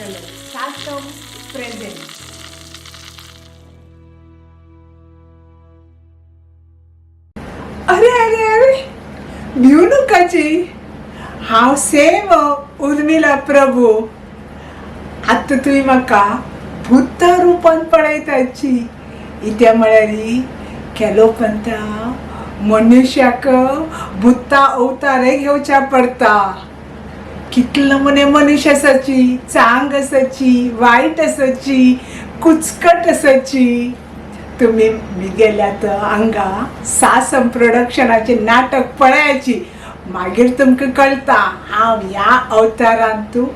पळयतलो. सासम प्रेजेंट. अरे अरे अरे, भिवू नकाची. हांव सेम उर्मिला प्रभू. आतां तुवें म्हाका भुता रुपान पळयताची. इत्या म्हळ्यार केलो पंता मनुष्याक भुत्ता अवतारय घेवच्या पडता. कितलो मने मनुष्य आसाची, चांग आसाची, वायट आसाची, कुचकट आसाची. तुमी गेल्यात हांगा सासम प्रोडक्शनाचें नाटक पळयाची, मागीर तुमकां कळटा हांव ह्या अवतारान तूं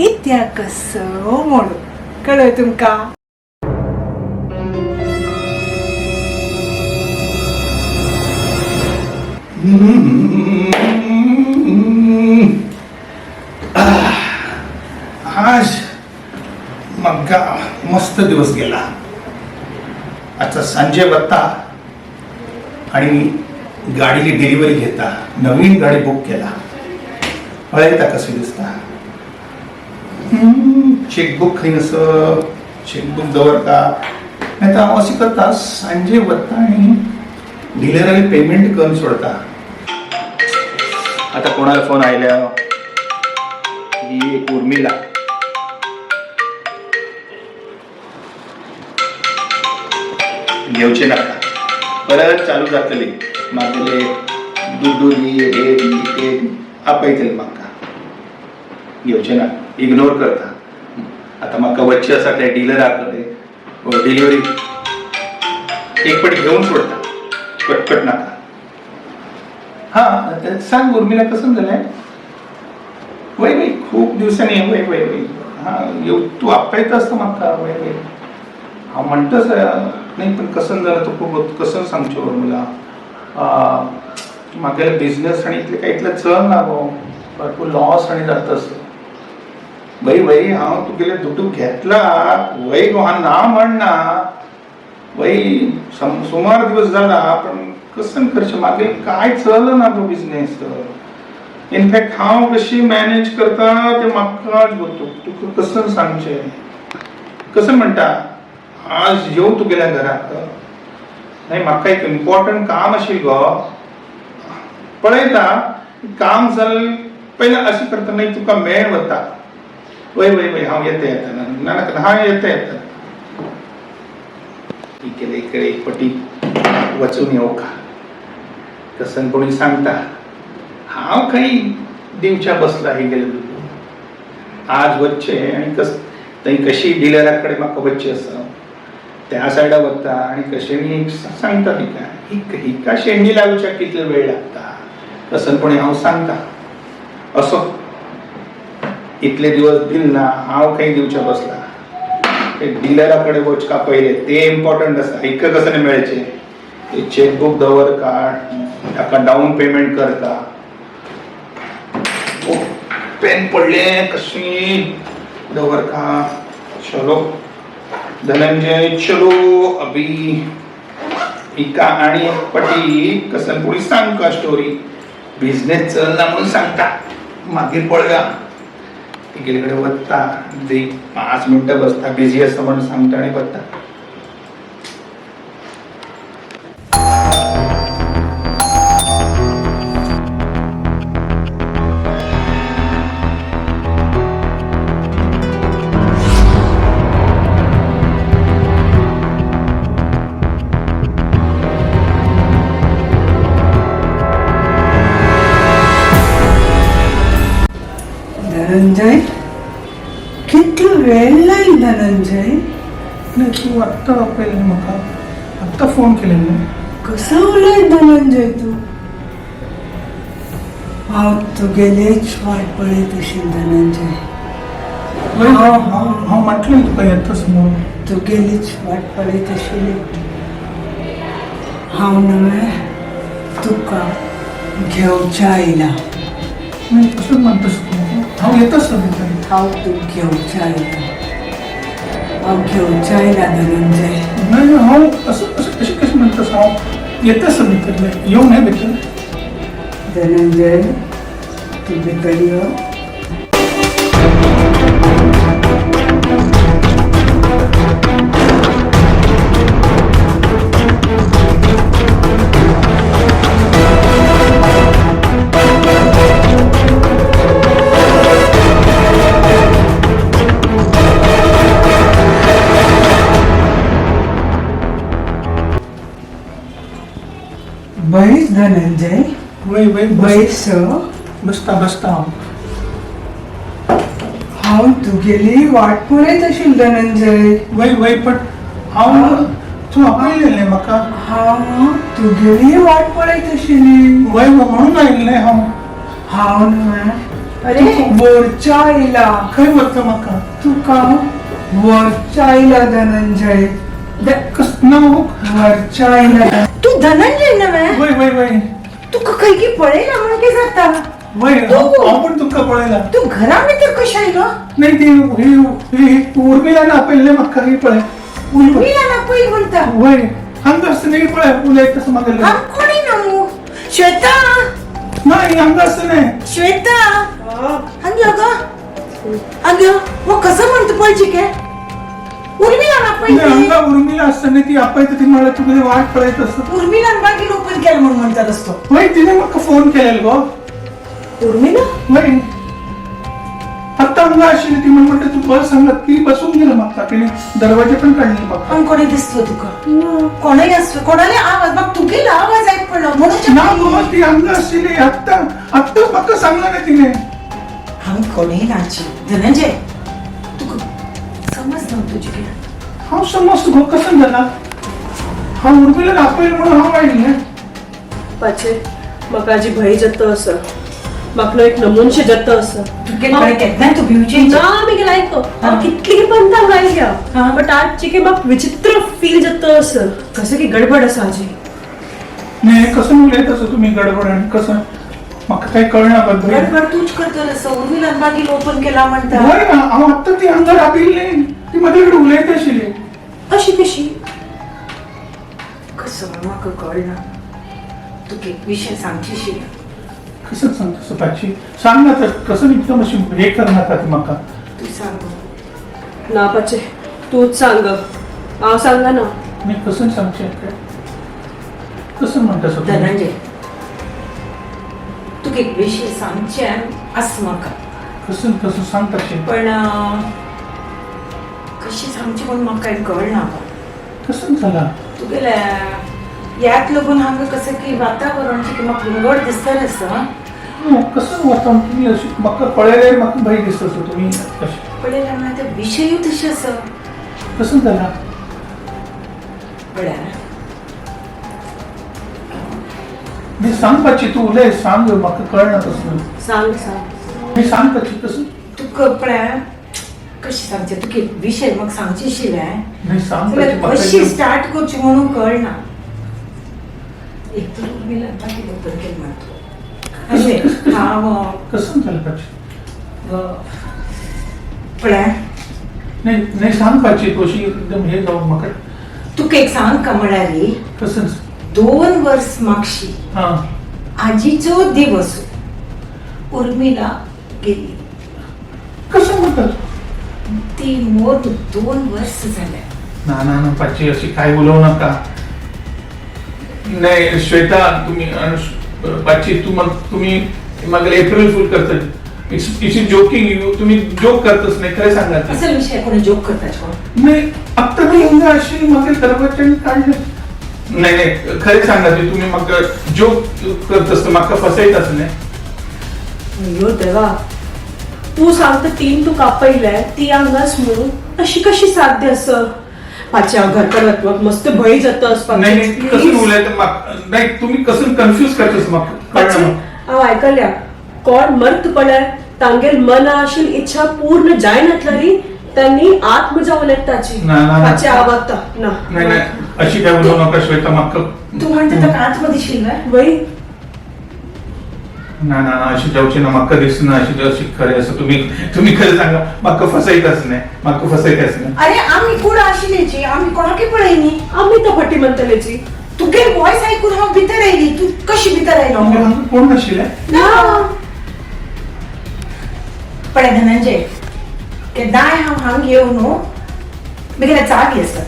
इत्या कसो म्हणून. कळ्ळें तुमकां? आज मग्गा मस्त दिवस गेला. आजचा संजय बत्ता आणि गाडीची डिलिव्हरी घेता. नवीन गाडी बुक केला. पळयता कशी दिसता. चेकबुक खंय असं चेकबुक दवरता. नाही तर हांव अशें करता, सांजे वता आणि डिलराक पेमेंट करून सोडता. आता कोणाला फोन आयल्या? ही एक उर्मिला. घेवचे नाका, परत चालू जातली. मागले दुड्डू दी, हे दी, ते दी, आपयतले म्हाका. घेवचे ना, इग्नोर करता. आता म्हाका वच्चे आसा त्या डिलरा कडेन डिलिव्हरी एक पट घेवन सोडता. कटकट नाका. हां, ते सांग उर्मिला, कसं जालें? वय वय, खूब दिवसांनी. वय वय वय, हां, येव तूं आपयता आसता म्हाका. वय वय, हांव म्हणटाच न्ही, पण कसं जालें तुका कसं सांगचें उर्मिला? म्हागेले बिजनेस आनी इतलें काय इतलें चलना गो, भरपूर लॉस आनी जाता आसता. वय वय, हांव तुगेले दुडू घेतला. वय गो, हांव ना म्हणना. वय, सुमार दिवस जाला, पण कसं करचें, मागीर काय चलना गो बिजनेस. इनफॅक्ट हांव कशी मॅनेज करता ते म्हाकाच गोतू. तुका कसं सांगचें, कसं म्हणटा, आज येवं तुगेल्या घराक? नाही, म्हाका एक इम्पॉर्टंट काम आशिल्लें गो. पळयता काम जालें पयलें. अशें करता, नाही तुका मेळ वता. वय वय वय, हांव येता येता. ना ना, हांव येता येता. इकडे इकडे एक पटी वचून येवका. कसं कोणी सांगता, हांव खंय दिवच्या बसला हे गेले दुडू. आज वच्चे आनी कस थंय कशी डिलरा कडेन म्हाका वच्चें आसा, त्या सायडा वता आनी कशेंय सांगता तिका. हिका शेंडी लावच्याक कितलो वेळ लागता? कसं कोणी हांव सांगता असो इतले दिवस दिल ना, हांव खंय दिवच्या बसला. ते डिलरा कडेन वचका पयलें, ते इम्पॉर्टंट आसा. हिका कसं मेळचें ते चेकबूक दवर काड, ताका डावन पेमेंट करता. ओ, पेन पडले. कशी दवर का. चलो धनंजय, चलो अभी. हिका आणि एक पटी कसं कोणी सांग का स्टोरी. बिझनेस चलना म्हणून सांगता, मागीर पळया. तिगेले कडेन वता, 5 मिनटां बसता, बिझी आसा म्हणून सांगता आनी वता. धनंजय, कितलो वेळ लायलो धनंजय. नाही, तू आत्ता आपयलें म्हाका, आत्ता फोन केलें न्हू. कसो उलय धनंजय तूं? हांव तुगेलेच वाट पळयत आशिल्लें धनंजय. वय वय, हांव हांव म्हटलें तुका येताच म्हणून. तुगेलीच वाट पळयत आशिल्ली हांव. नवें तुका घेवच्या आयला. नाही, कसं म्हणतस तूं? हांव येताच भितर. हांव तुका घेवच्या आयला, हांव घेवच्या आयला धनंजय. नाही, हांव असं असं कशें कशें म्हणतस? हांव येताच भितर, येवं न्हय भितर? धनंजय, तूं भितर यो. धनंजय. वय वय. बैस. बसता बसता हांव. हांव तुगेली वाट पळयत आशिल्लें धनंजय. वय वय, पण हांव तूं आपयलें म्हाका. हांव तुगेली वाट पळयत आशिल्ली. वय म्हणून आयिल्लें हांव. हांव न्हय अरे वरच्या आयला. खंय व्हरता म्हाका? तुका वरच्या आयला धनंजय. कस ना हो? वरच्या आयला. तू धनंजय नव्हे? वय वय वय. तुका खंय की पळयला म्हणून की जाता. वय, हांव पण तुमकां पळयला. तू घरा भितर कशें आयलो? नाही ती ही उर्मिलान आपयल्लें म्हाका, ही पळय. उर्मिला आपयल म्हणटा? वय, हांगा आसतना ही पळय उलयता तसं म्हाका. हांव कोणी ना मू. श्वेता. नाही, हांगा आसतना. श्वेता, हांग यो गो, हांग यो. हो कसं म्हणता पळची के उर्मिला नाही, आपयल. हांगा उर्मिला आसतना ती आपयता, ती म्हणल्यार तुगेली वाट पळयत आसता. उर्मिलान मागीर ओपन केलें म्हणून म्हणतात असतो. वय, तिने म्हाका फोन केलेलो गो. उर्मिला? वय, आत्ता हांगा आशिल्ली ती, म्हण म्हणटा तूं बस हांगा. ती बसून गेली म्हाका, तिने दरवाजे पण काडले म्हाका. पण कोणी दिसलो तुका? कोणय आसलो, कोणाले आवाज म्हाका तुगेलो आवाज आयक पडलो म्हणून. ना गो, ती हांगा आशिल्ली आत्ता आत्ताच म्हाका सांगलें ना तिने. हांव कोणय नाची धनंजय, तुका समज ना तुजी कितें. हांव समज गो, कसं जाला हांव उर्मिलान आपयलें म्हणून हांव आयिल्लें. पाचे, म्हाका आजी भंय जाता आसा. म्हाका न्हू एक नमुनशें जाता आसा. तुगे कडेन केन्नाय तूं भिवची. ना मेगे लायक हांव कितली पंतांक आयल्या, बट आज चिके म्हाका विचित्र फील जाता आसा, कसं की गडबड आसा आजी. नाही, कसं उलयत आसा तुमी गडबड आनी कसं म्हाका कांय कळना बा. गडबड तूच करतलो आसा. उर्मिलान मागीर ओपन केला म्हणटा. हय ना, हांव आत्तां ती हांगा राबिल्ली, ती म्हजे कडेन उलयत आशिल्ली. अशी कशी? कसो म्हण म्हाका कळना, तुका एक विशय सांगची. कसं सांगता सुपाची, सांग ना तर कसं एकदम अशी हे करनाका तूं म्हाका. तूं सांग. ना पाचे, तूच सांग, हांव सांगना. मी कसं सांगचें काय, कसं म्हणटा सो? धनंजय, तुका एक विशय सांगचें आसा म्हाका. कसं कसं सांग तशें. पण कशी सांगची म्हूण म्हाका कांय कळना. कसं जाला? तुगेल्या याक लागून हांगा कसं की वातावरण की म्हाका विंगड दिसतलें आसा. कसं वता तुमी अशी म्हाका पळयल्यार म्हाका भंय दिसता सो तुमी अशें. पळयल्यार म्हणल्यार ते विशयूय तशें आसा. कसं जाला? पळय. मी सांगपाची तूं उलय, सांग, म्हाका कळना तसं. सांग सांग. मी सांगपाची कसं. तुका पळय कशी सांगचें, तुका एक विशय म्हाका सांगचे आशिल्लें. नाही, सांग. जाल्यार कशी स्टार्ट करची म्हणून कळना. एक तर उर्मिलान मागीर ओपन केलें म्हणटा अशें हांव. कसं जालें पाची? पळय. नाही नाही, सांगपाची तूं अशी एकदम हे जावन म्हाका. तुका एक सांग का म्हळ्यार कसं? 2 वर्स मागशी हां. आजीचो दिवस उर्मिला गेली. कसं म्हणतात? ती मोर 2 वर्स जाले. ना ना ना पाची, अशी काय उलोवं नका. नाही श्वेता, तुम्ही पाची तू मग तुम्ही मागीर एप्रिल फूल करता. It's it's joking you, तुम्ही जोक करतच नाही, खरं सांगा. असो विशय कोणी जोक करता कोण? नाही, आत्ता मी हिंगा अशी मागीर दरवाजान काडले. नाही नाही, खरें सांगा ती, तुम्ही म्हाका जोक करत आसता, म्हाका फसयत न्ही. अयो देवा, तूं सांगता तीन तुका आपयलें ती हांगाच म्हणून अशी कशी साध्य आसा? पाचे, हांव घरकडे वतलो, मस्त भंय जाता. नाही नाही, कसं उलयता म्हाका, नाही तुम्ही कसं कन्फ्यूज करतस म्हाका कळना. हांव आयकल्या, कोण मर्त पळय तांगेल मना आशिल्ली इच्छा पूर्ण जायनातली त्यांनी आत्म जावन येताची. ना, ना, ना. पाचे, हांव वता ना. नाही नाही, अशी काय उलोवं नका श्वेता म्हाका. तूं म्हणटा ताका आतमध्ये शिल्लें. वय. ना ना ना, अशी जावची ना, म्हाका दिसना अशी अशी. खरें आसा, तुम्ही तुम्ही खरें सांगा, म्हाका फसयताच न्ही, म्हाका फसयताच न्ही. अरे आमी कोण आशिल्ल्याची आमी कोणाकय पळयनी. आमी तर फटी म्हणटलेची. तुगे वॉयस आयकून हांव भितर आयली. तूं कशी भितर आयलो? हांगा कोण नाशिल्लें? ना. पळय धनंजय, केन्नाय हांव हांगा येवन न्हू, म्हगेल्या चावी आसा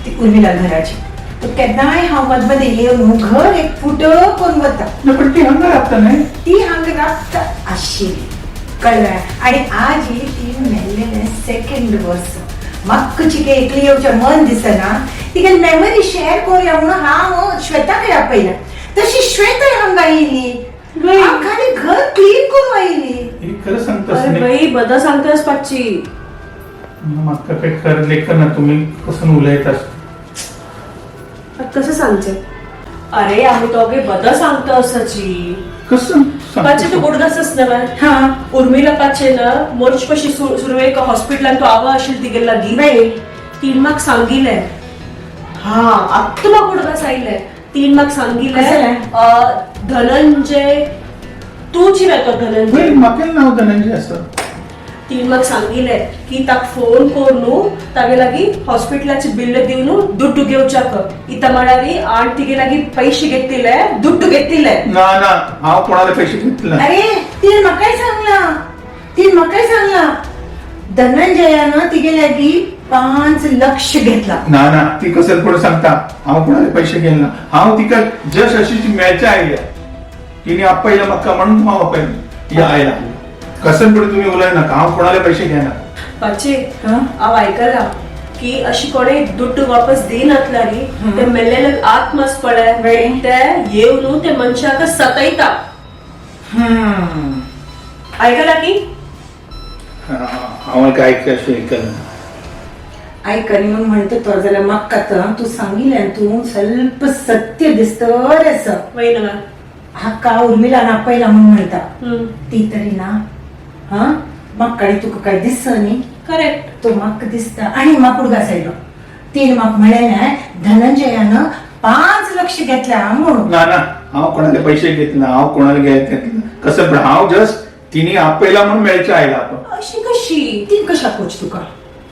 ती उर्मिला घराची, तर केन्नाय हांव मदमदें येवन न्हू घर एक फुट करून वता. नाही, पण ती हांगा रावता न्ही. ती हांगा राबता आशिल्ली, कळ्ळें? आनी आज ही ती मेल्लेलें सेकंड वर्स. म्हाका चिके एकली येवचें मन दिसना, तिगे मेमरी शेअर करुया म्हणून हांव श्वेता कडेन आपयलें. तशी श्वेता हांगा येयली. बाई. खाली घर क्लीन करून आयली. हे खरं सांगतास अरे न्ही? बाई, बदा सांगतास पाची. म्हाका काही खरं लेखन ना, तुम्ही कसं उलयतास. आता कसं सांगचे? अरे आम्ही दोघे बदा सांगतो असाची. कसं पाचे तू सांगता? गुडघासच ना. हा. उर्मिला पाचे ना मोर्च पशी सुरवेक हॉस्पिटलान तू आवा अशील तिगे लागी. बाई. तीन मार्क सांगिले. हा, आत्ता म्हाका उडगास आयले. तीन मार्क सांगिले. कसलें? धनंजय, तूची वेतो धनंजय. वय, म्हाका नाव धनंजय आसा. तीन मार्क सांगिले की ताक फोन करून तागे लागी हॉस्पिटलाचे बिल दिवन दुड्डू घेवच्याक. इता म्हळ्यार आण तिगे लागी पैसे घेतिले, दुड्डू घेतिले. ना ना, हांव कोणाला पैसे घेतले ना. अरे तिने म्हाकाय सांगला, तिने म्हाकाय सांगला, धनंजयानं तिगे लागी 5 लक्ष घेतला. ना ना, ती कसं कोण सांगता, हांव कोणाले पैसे घेतले ना. हांव तिका जस्ट अशी मेळच्या आयल्या, तिने आपयलं म्हाका म्हणून हांव आपयलं या आयला. कसं पण तुम्ही उलय नाका, हांव कोणाले पैसे घेना. पाचे, हा? हांव आयकला की अशी कोणे दुड्डू वापस दिनातल्यारी ते मेल्लेले आत्मास पळय बाई. ते येवन ते मनशाक सतयता. आयकला की? हांव काय अशें ऐकलं. ऐक आणि म्हणून म्हणतो तो, जाल्यार म्हाका आतां तूं सांगिल्ल्यान तूं स्वल्प सत्य दिसतर आसा. वय ना. हाका उर्मिला आपयला म्हणून म्हणटा ती तरी ना. हा, म्हाका आनी तुका काय दिसना न्ही. करेक्ट. तो म्हाका दिसता आणि म्हाका उडगास आयलो. तिणें म्हाका म्हणलें धनंजयानं 5 लक्ष घेतल्या म्हणून. ना ना, हांव कोणाले पैसे घेतले ना, हांव कोणाला घेतले कसं पण हांव जस्ट तिने आपयला म्हणून मेळच्या आयला आपण. अशी कशी? तीन कशा कोच तुका?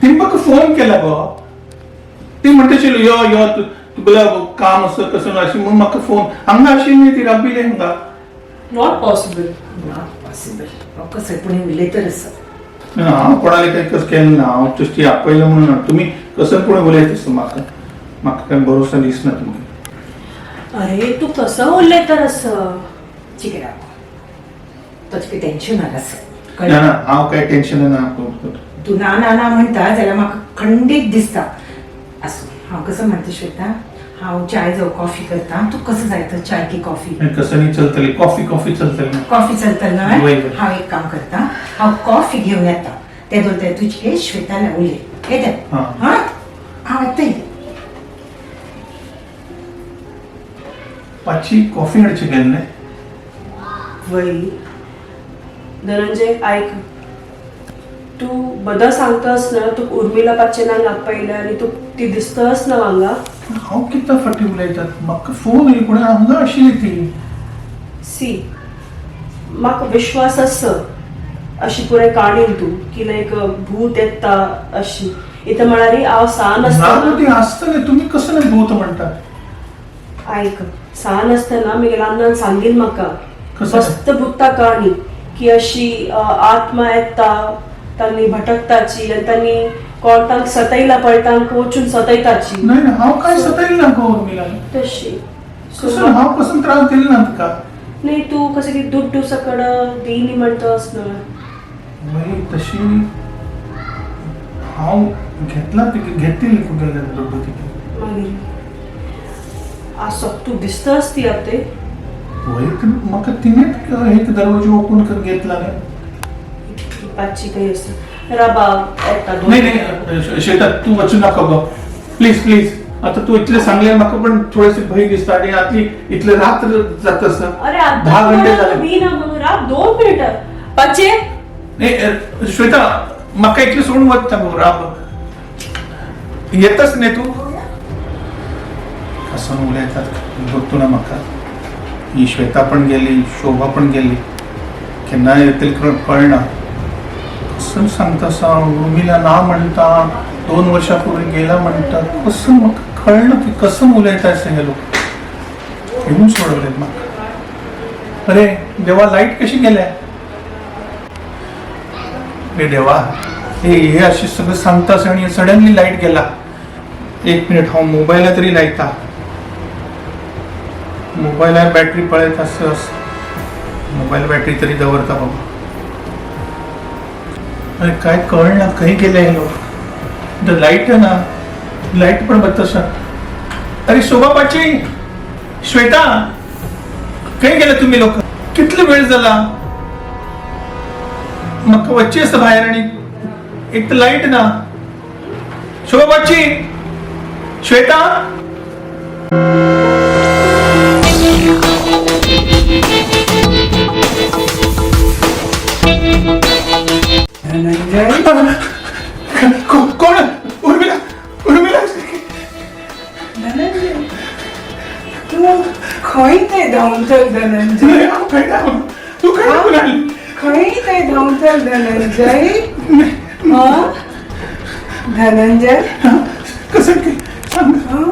तिने म्हाका फोन केला गो. ती म्हणटा आशिल्ली, यो यो, तुगेलें काम आसा कसं अशी म्हणून म्हाका फोन. हांगा आशिल्ली ती, राबिल्ली हांगा. Not possible. Not possible. हांव कसं पुणे उलयतर आसा. ना, हांव कोणाले काही कसं केलें ना, हांव जस्ट ती आपयलें म्हणून ना. तुमी कसं कोणी उलयत आसता, म्हाका म्हाका काय भरोसा दिसना तुमकां. अरे तू कसं उलयतर असं? ठीक आहे, राव तुझं टेन्शन आसा. ना कळ्ळें? ना, हांव काय टेन्शन ना. तू ना ना ना म्हणटा जाल्यार म्हाका खंडीत दिसता. आसूं, हांव कसं म्हणटा श्वेता, हांव चाय जावं कॉफी करता. तूं कसं जाय तर, चाय की कॉफी? कसं न्ही चलतली, कॉफी कॉफी चलतली. कॉफी चलता ना? वय, वय. हांव एक काम करता, हांव कॉफी घेवन येता. ते दोन तुजे श्वेताला उलय येते. हा. हा, हांव येता. पाचशी कॉफी हाडची गेली न्ही. वय धनंजय, ऐक, तू बदल सांगतस ना, तू उर्मिला पाचेनांक आपयलें आनी तू ती दिसतस ना हांगा. हांव कित्याक फाटी उलयतात? म्हाका फोन येयलो, कोणा हांगा आशिल्ली ती. सी, म्हाका विश्वास आसा अशी पुराय काणीन तूं की लायक भूत येता अशी. इथं म्हळ्यार हांव सान ना आसतना ती आसतले, तुमी कसं नाही भूत म्हणटा? ऐक, सान आसतना म्हगेल्या अण्णान सांगील म्हाका. कसं? मस्त भुता काणी की अशी आत्मा येता, तांणी भटकताची आनी तांणी कोण तांकां सतयला पळय, तांकां वचून सतयताची. नाही नाही, हांव काय सतयलें ना गो उर्मिला. तशी. कसं हांव कसं त्रास दिले ना तुका. नाही, तू कसं की दुड्डू सकड दिनी म्हणतस ना. मागीर तशी हांव घेतला घेतली तुगेले दुड्डू तिके. मागीर आसो तू दिसतस ती आते. वय, म्हाका तिणें एक दरवाजो ओपन करून घेतला न्ही. पाचशी काही असं राबा येता दोन. नाही नाही, श्वेता तू वचू नका गो, प्लीज प्लीज. आता तू इतले सांगले म्हाका पण थोडेसे भंय दिसता आणि आतली इतले रात्र जात आसा. अरे आता 10 घंटे झाले. मी ना म्हणून राब 2 मिनिटं पाचे. नाही, श्वेता, म्हाका इतले सोडून वता गो, राब येतच नाही तू. कसं उलयतात बघतो ना म्हाका. ही श्वेता पण गेली, शोभा पण गेली, केन्ना येतली कळना. कसं सांगता सा, उर्मिला ना म्हणटा, 2 वर्षापूर्वी गेला म्हणटा. कसं म्हाका कळना की कसं उलयता अशें हे लोक. येवन सोडवले म्हाका. अरे देवा, लाईट कशी गेल्या? अरे देवा, हे हे अशी सगळं सांगतास आणि सडनली लाईट गेला. एक मिनिट, हांव मोबायला तरी लायता. मोबायलार बॅटरी पळयत आसस, मोबायल बॅटरी तरी दवरता बाबा. अरे काय कळना, खंय गेले हे लोक? The light ना, लाईट पण बत्त आसा. अरे शोभा पाची, श्वेता. खंय गेले तुमी लोक? कितलो वेळ जाला? म्हाका वच्ची आसा भायर आनी एक तर लायट ना. शोभा वच्ची, श्वेता. धनंजय. कोण? उर्मिला, उर्मिला. धनंजय, तूं खंय ते धांवतल धनंजय? हांव खंय धांव? तूं खंय धांवून आयली? खंय ते धांवतल धनंजय? हा धनंजय. कसं की सांग. हा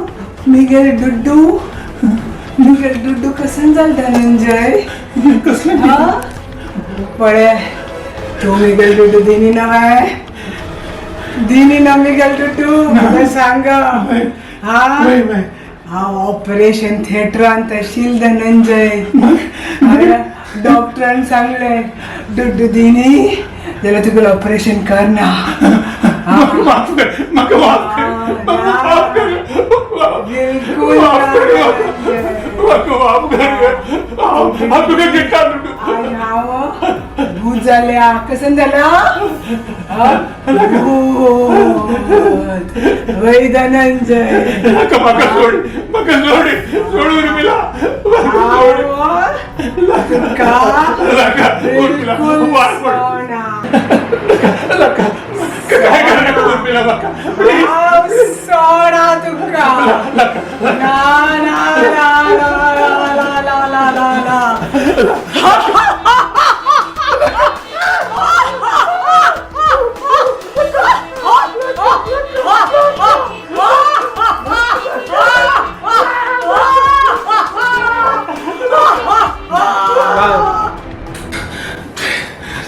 मिगेल डुड्डू, मिगेल डुड्डू कसन जाल धनंजय? कसलें? हा पळे, तूं मिगेल डुड्डू दिनी ना बाय, दिनी ना मिगेल डुड्डू, म्हाका सांग. हा. वय वय. हांव ऑपरेशन थिएटरांत आशिल्लें धनंजय. अरे, डॉक्टरान सांगलें डुड्डू दिनी जाल्यार तुगेलें ऑपरेशन करना. म्हाका माफ कर, म्हाका माफ कर, म्हाका माफ कर. बिलकुल. माफ कर म्हाका, माफ कर. हांव हांव तुका दिता दुडू. आज हांव भूत जाल्या. कसन जाला? हा? भूत वय धनंजय. म्हाका म्हाका सोड, म्हाका सोड, सोड उर्मिला, म्हाका सोड. हांव तुका नाका उर्मिला. बिलकुल वार पड. सोडना. नाका, काय करणार उर्मिला म्हाका? प्लीज. हांव सोडा तुका. नाका. ना ना ना ना ना ना ना ना ना.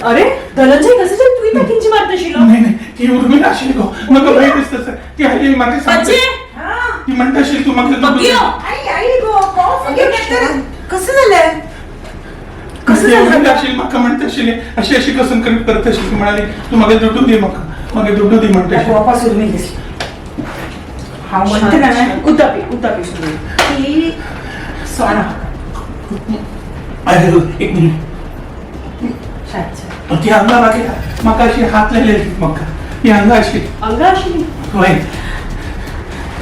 अरे धनंजय, कसं जाल तुवें ताकींची मारता आशिल्लो? नाही नाही, ती उर्मिला आशिल्ली गो, म्हाका भंय दिसता सर. ती आयली म्हाका सांगता. बच्चे. ती म्हणटा आशिल्ली तूं म्हाका दुडू दे. आई आई गो, कॉफी घेऊन येतात. कसं झालंय? कसं ती झालं? उर्मिला आशिल्ली, म्हाका म्हणटा आशिल्ली अशी अशी कसन करत आशिल्ली. ती म्हणाली तूं म्हाका दुडू दी, म्हाका म्हाका दुडू दी म्हणटा आशिल्ली. वापस उर्मी दिसली. हांव म्हणटा ना उतापी उतापी सुरू. ती सोना. अरे एक मिनिट. अच्छा. ती हांगा म्हाका म्हाका अशी हात लायलेली म्हाका. ती हांगा आशिल्ली. हांगा आशिल्ली? हय.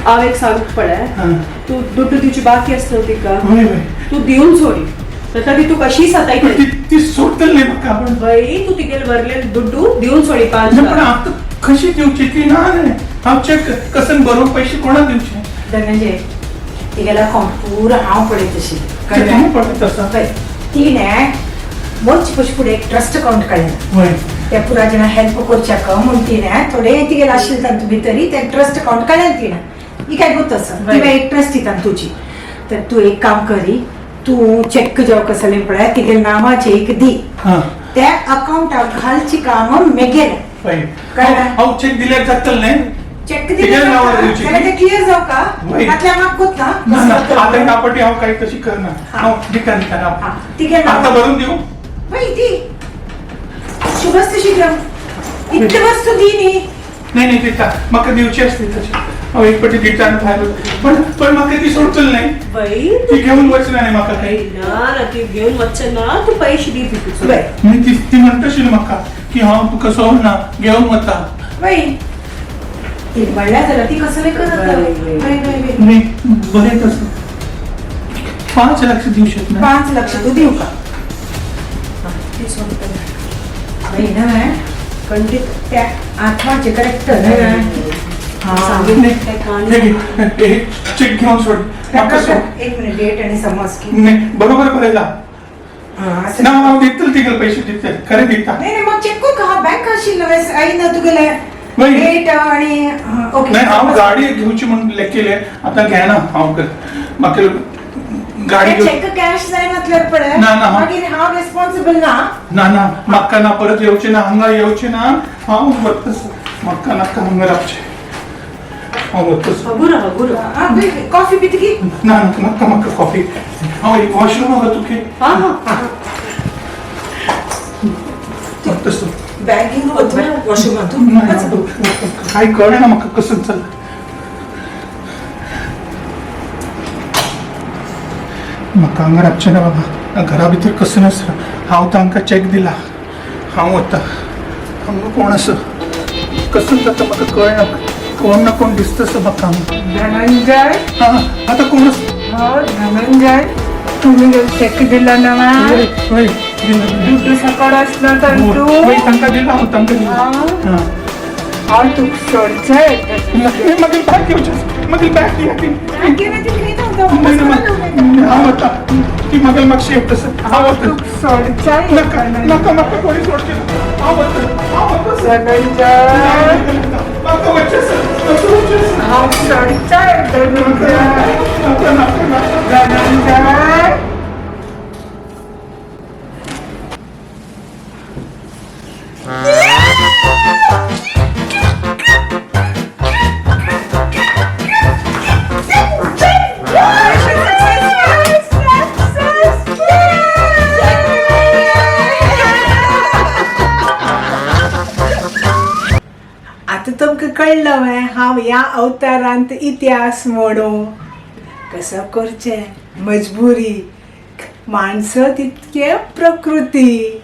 हांव एक सांग पळय. हां. तूं दुड्डू दिवची बाकी आसलो तिका. हय हय. तूं दिवन सोडी, जाता ती तूं कशी पण सतायतली. ती ती सोडटली न्ही म्हाका पण. बाई, तूं तिगेले भरलेले दुड्डू दिवन सोडी 5 नाही, पण लाख. आता कशी दिवची ती? ना नाही, हांव चेक कसन बरोवन पैसे कोणाक दिवचे? धनंजय, तिगेला अकाउंट पुरा हांव पळयत तशी. ते तुमी पळयत आसा. पळय, तिणें वच पशी फुडें एक ट्रस्ट अकाउंट काडलें. हय. त्या पुरा जाणां हेल्प करच्याक म्हूण तिणें थोडे तिगेले आशिल्ले तातूंत भितरी ते ट्रस्ट अकाउंट काडलें तिणें. ही काय गोत आसा. बरें. ती एक ट्रस्ट दिता तुजी. तर तूं एक काम करी, तूं चॅक जावं कसलें पळय, तिगेले नांवाचें एक दी. हां. त्या अकाउंटाक घालची काम मेगेलें. हय. कळ्ळें? हांव चेक दिल्यार जातलें न्ही? चॅक तिगेल्या नांवार दिवची. जाल्यार ते क्लियर जावं का? वय. तातल्या म्हाका कोत्ता. ना ना, आता ह्या पटी हांव काही तशी करना. हांव दिता दिता हां, ना. तिगेल्या आता नांवार. भरून दिवं? वय दी. शुभस्त शीघ्रम इतले वस्तू दी न्ही. नाही नाही, दिता. म्हाका दिवची आसली तशी हांव एक पटी दिता आनी भायर वता. पण पण म्हाका ती सोडचली नाही. बाई. ती घेऊन वचना न्ही म्हाका बाई, काही. ना ना, ती घेवन वचचे ना. तूं पयशे दी तितून. वय. न्ही, ती ती म्हणटा आशिल्ली म्हाका की हांव तुका सोडना, घेवन वता. वय, ती म्हणल्यार जाल्यार ती कसलें करत. वय, वय. वय वय वय. नाही, बरें तसं 5 लक्ष दिवं शकना? 5 लक्ष तूं दिवं का? ती सोडटली. वय ना. खंडीत. त्या आत्माचे करेक्टर हा. नाही, काय हे घे, हे चेक घेऊन सोड, म्हाका सोड. एक मिनिट, डेट आणि समज की. नाही, बरोबर बरयला. हा, असं. ना, हांव दितले तिगेले पैसे, दितले, खरें दिता. नाही नाही, मग चेक करू का? बँक आशिल्लो आई ना तुगेले. वय. डेट आणि हा, ओके. नाही, हांव गाडी घेवची म्हूण लेखिले, आतां घेना हांव. म्हाका गाडी घेव. चेक कॅश जाय म्हटल्यार पळय. ना, ना, हा. मागीर हांव रेस्पॉन्सिबल ना. ना ना, म्हाका ना परत येवचें ना, हांगा येवचें ना. हांव वता, म्हाका नाका हांगा रावचें. हांव वता. हगूर हगूर. हा, कॉफी पितकी. ना ना, नाका म्हाका कॉफी. हांव एक वॉशरूम वता तुगे. हा हा. तसं. बॅग घेऊन वच वॉशरूमात. नाही, काय कळना म्हाका कसं चल. म्हाका हांगा रावचें ना बाबा. घरा भितर कसं आसा. हांव तांकां चॅक दिला. हांव वता. हांगा कोण आसा, कसं जाता म्हाका कळना. कोण ना कोण दिसता म्हाका हांगा. धनंजय. हा, आतां कोण आसा? हो धनंजय, तुम्ही चेक दिला ना? वय, वय, दिला, दिला. दुड्डू सकड असलो तर तूं. वय, तांकां दिला हांव, तांकां दिला. हा. हा. हांव तुका सोडचें. मागीर बॅग घेवचें, मागीर बॅग दिया ती. नाही, नाही, हांव वता. ती मागीर मातशी येता. हांव वता. तुका सोडचें. नाका नाका, म्हाका कोणी सोडचें ना. हांव वता, हांव वता सर. धनंजय. म्हाका वचचें सर, म्हाका वचचें सर. हांव सोडचें धनंजय. नाका नाका नाका. धनंजय. आतां तुमकां कळ्ळें वे हांव ह्या अवतारांत इतिहास म्हणू कसो करचें. मजबुरी माणसं तितके प्रकृती.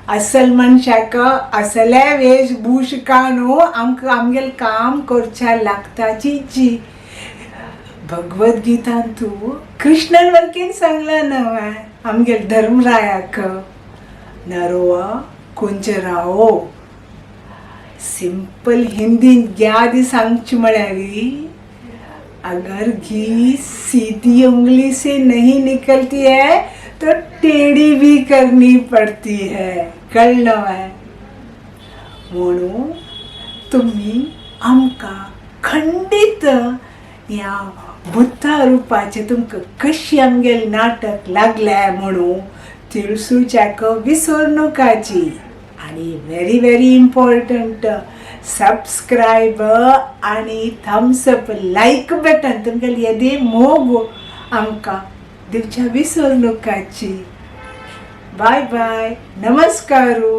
असल मनशाक असले वेशभूषा न्हू आमकां आमगेलें काम करच्या लागता. जी जी भगवद्गीतान तूं कृष्णन वरकीन सांगलां न्हय आमगेले धर्मरायाक, नरोवा कुंजराओ. सिंपल हिंदीन यादी सांगची म्हळ्यार, अगर घी सीधी उंगली से नहीं निकलती है तो टेढ़ी भी करनी पड़ती है. कळ्ळें है? म्हणून तुम्ही आमकां खंडीत ह्या बुद्धा रुपाचें तुमकां कशी आमगेलें नाटक लागलें म्हणून तिळसूच्याक विसर नाकाची. आनी व्हेरी व्हेरी इम्पॉर्टंट, सबस्क्रायब आनी थम्स अप लायक बटन तुमगेले येदे मोग आमकां दिवच्या विसर नाकाची. बाय बाय, नमस्कारू.